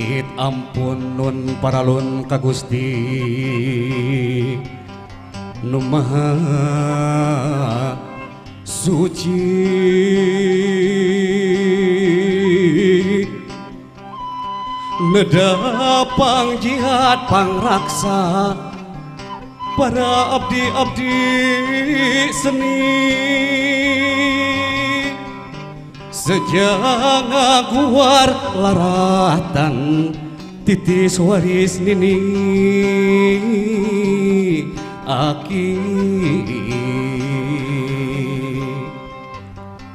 Amit ampun nun paralun ka Gusti nu Maha Suci. Neda pangjihad pangraksa para abdi-abdi seni sejak ngaguar laratan titis waris nini aki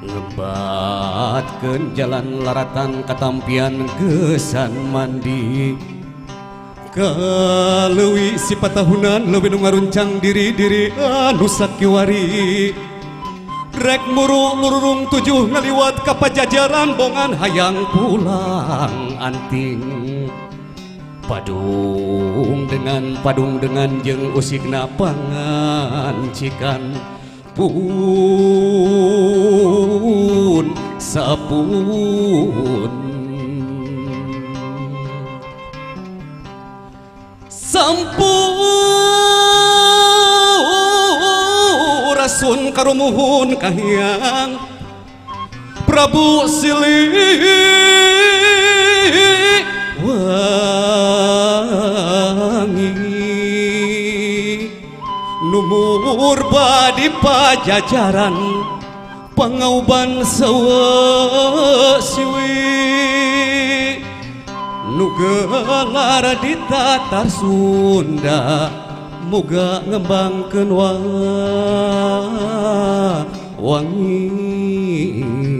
ngebatkeun jalan laratan katampian gesan mandi kaleuwi sipatahunan leuwih nu ngaruncang diri-diri anu sakiwari rek muru mururung tujuh ngaliwat ka pajajaran bongan hayang pulang anting padung dengan jeung usikna pangancikan pun sapun sampurasun karumuhun kahiyang Prabu Siliwangi numur badi pajajaran pangauban sawa siwi nu gelar di tatar Sunda muga ngembangkeun wangi.